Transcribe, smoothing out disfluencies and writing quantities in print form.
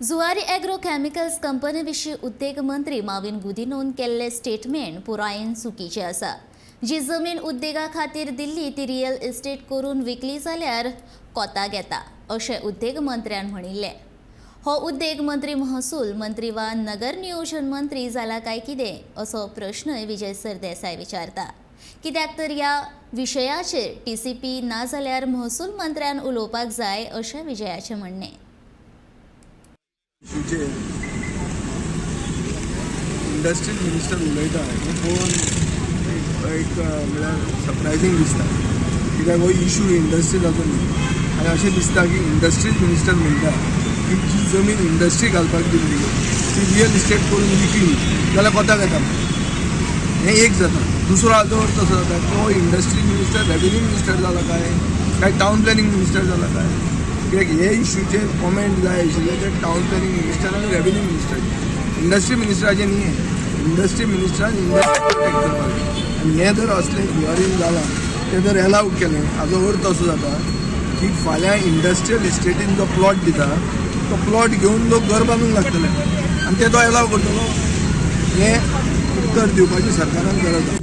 Zuari agro chemicals company विशीं उद्देग मंत्री माविन गुदिनोन केल्ले स्टेटमेंट पुरायेन चुकीचें आसा. जी जमीन उद्देगा खातीर दिल्ली ती रियल इस्टेट करून विकली जाल्यार कोताक येता अशें उद्देग मंत्र्यान म्हणिल्लें. हो उद्देग मंत्री महसूल मंत्री वा नगर नियोजन मंत्री जाला काय कितें असो प्रश्नय विजय सरदेसाय विचारता. कित्याक तर ह्या विशयाचेर टीसीपी नाजाल्यार महसूल मंत्र्यान उलोवपाक जाय अशें विजयाचें म्हणणें. इशूचेर इंडस्ट्रीज मिनिस्टर उलयता हें पळोवन एक म्हळ्यार सरप्रायजींग दिसता, कित्याक हो इशू इंडस्ट्रीजाचो न्ही. आनी अशें दिसता की इंडस्ट्रीज मिनिस्टर म्हणटा की जी जमीन इंडस्ट्री घालपाक दिल्ली ती रियल इस्टेट करून विकली जाल्यार कोताक येता. हें एक जाता. दुसरो हाजो अर्थ असो जाता की हो इंडस्ट्री मिनिस्टर रेवेन्यू मिनिस्टर जाला काय काय टावन प्लॅनिंग मिनिस्टर जाला काय, कित्याक हे इशूचेर कॉमेंट जाय आशिल्ले ते टावन प्लॅनिंग मिनिस्टर आनी रेवेन्यू मिनिस्टर, इंडस्ट्री मिनिस्टराचे न्ही. हें इंडस्ट्री मिनिस्टरान इंडस्ट्री प्रोटेक्ट करपाक जाय. आनी हें जर असलें हियरींग जालां, तें जर एलाव केलें, हाजो अर्थ असो जाता की फाल्यां इंडस्ट्रियल इस्टेटीन जो प्लॉट दिता तो प्लॉट घेवन लोक घर बांदूंक लागतले आनी ते तो एलाव करतलो. हें उत्तर दिवपाची सरकारान गरज आसा.